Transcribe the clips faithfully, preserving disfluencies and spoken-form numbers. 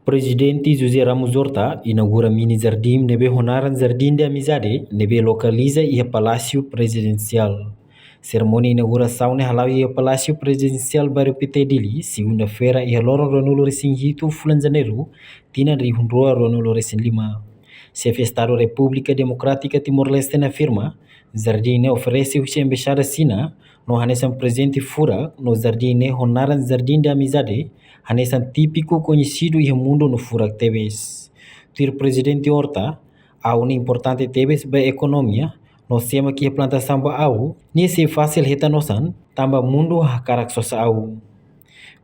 Prezidente José Ramos Horta inaugura mini jardín ne'ebé ho naran Jardim da Amizade ne'ebé lokaliza iha Palásiu Prezidensiál. Serimónia inaugurasaun ne'e hala'o iha Palásiu Prezidensiál Bairru Pité Dili, segunda-feira iha loron ruanulu-resin-hitu fulan Janeiru, tinan rihun rua ruanulu-resin-lima. Xefe Estadu Repúblika Demokrátika Timor-Leste ne'e afirma, jardín ne'e oferese husi Embaixada Xina, no hanesan prezente furak, no jardín ne'e ho naran Jardim da Amizade, hanesan típiku koñesidu iha mundu no furak tebes. Tuir Prezidente Horta, awu ne'e importante tebes ba ekonomia, no se ema ke iha plantasaun ba awu, nia sei fasil hetan osan, tanba mundu hakarak sosa awu.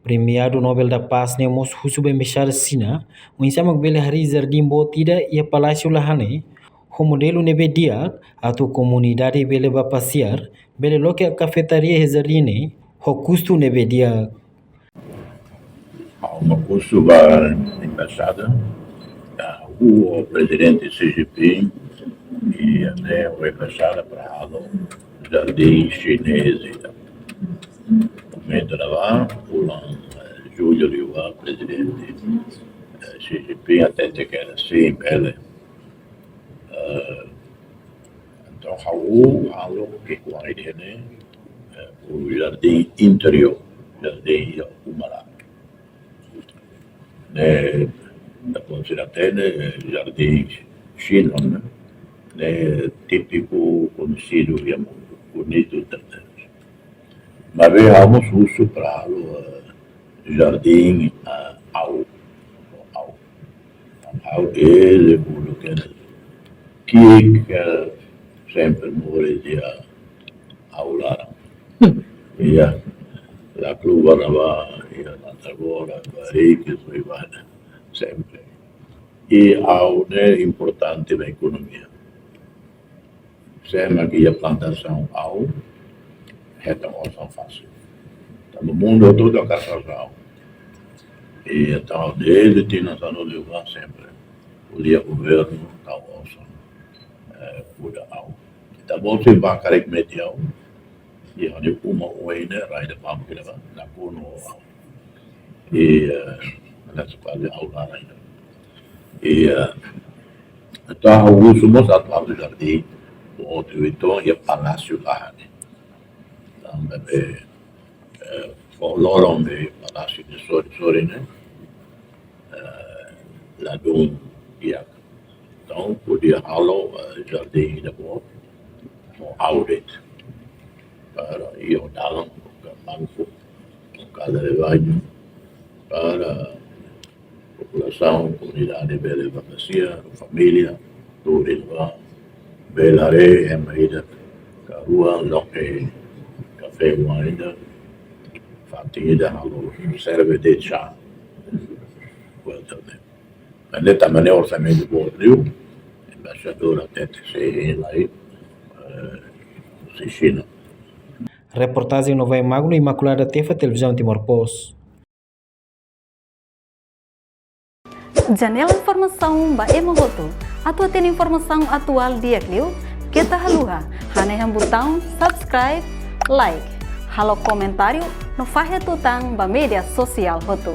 Premiadu Nobel da Paz ne'e mós husu ba Embaixada Xina, oinsá mak bele harii jardín boot ida iha Palásiu Lahane, ho modelu ne'ebé di'ak, atu komunidade bele bá pasiar, bele loke kafetaria iha jardín ne'e, ho kustu ne'ebé di'ak. Ha'u mós husu ba embaixada, ah, ho Prezidente Xi Jinping, i até ho embaixada para halo jardín xinés ida. Momentu ne'ebá, fulan, eh, jullu liubá, Prezidente, eh, Xi Jinping hatete katak sim, bele. Eh, entaun, ha'u halo ki'ikoan ida-ne'e, eh, ho jardín interiór, jardín iha uma laran. Ne'e, ita konsidera hatene, eh, jardín Xina, ne'e, ne'e típiku, koñesidu iha mundu, bonitu tebes. Maibé ha'u mós husu para halo, eh, jardín, eh, awu, awu. Awu, ele, bulu, kene. Ki'ik, eh, sempre moris iha awu laran. Iha, la klubar ne'ebá, iha, la tagora, barikis, ribada, sempre. I awu ne'e importante ba ekonomia. Se ema ke iha plantasaun awu, hetan osan fasil. Tanba mundu hotu hakarak sosa awu. I entaun, dezde tinan sanulu liubá sempre, ko'alia governu tau osan, eh, kuda awu. Ita-boot sei bá karik metin awu, i ha'u-nia uma oin ne'e, rai ida pamuk ida ba, nakonu awu. I, eh, na sekali awu laran ida. I, eh, entaun, ha'u husu mós atu halo jardín, outro, entaun, iha Palásiu Lahane. Entaun, ne'ebé, eh, fó loron ba Palásiu ne'e sorin-sorin ne'e, eh, ladún di'ak. Entaun, podia halo, eh, jardín ida boot, ho awu de'it. Para iha dalan, banku, casa de baño, para populasaun, komunidade bele bá pasiar, família, tuur iha ne'ebá, bele haree ema ida ka rua, loke kafé oan ida, fatin ida halo, serve de'it chá. Welcome. Maibé tanba ne'e orsamentu boot liu, embaixadór hatete sei hein lai, eh, husi Xina. Reportajen Novai Magno, Imaculada Tefa, Televizaun Timor Post. Janela informasaun ba ema hotu. Atu hatene informasaun atuál di'ak liu, keta haluha hanehan butaun subscribe, like, halo komentáriu no fahe tutan ba média sosiál hotu.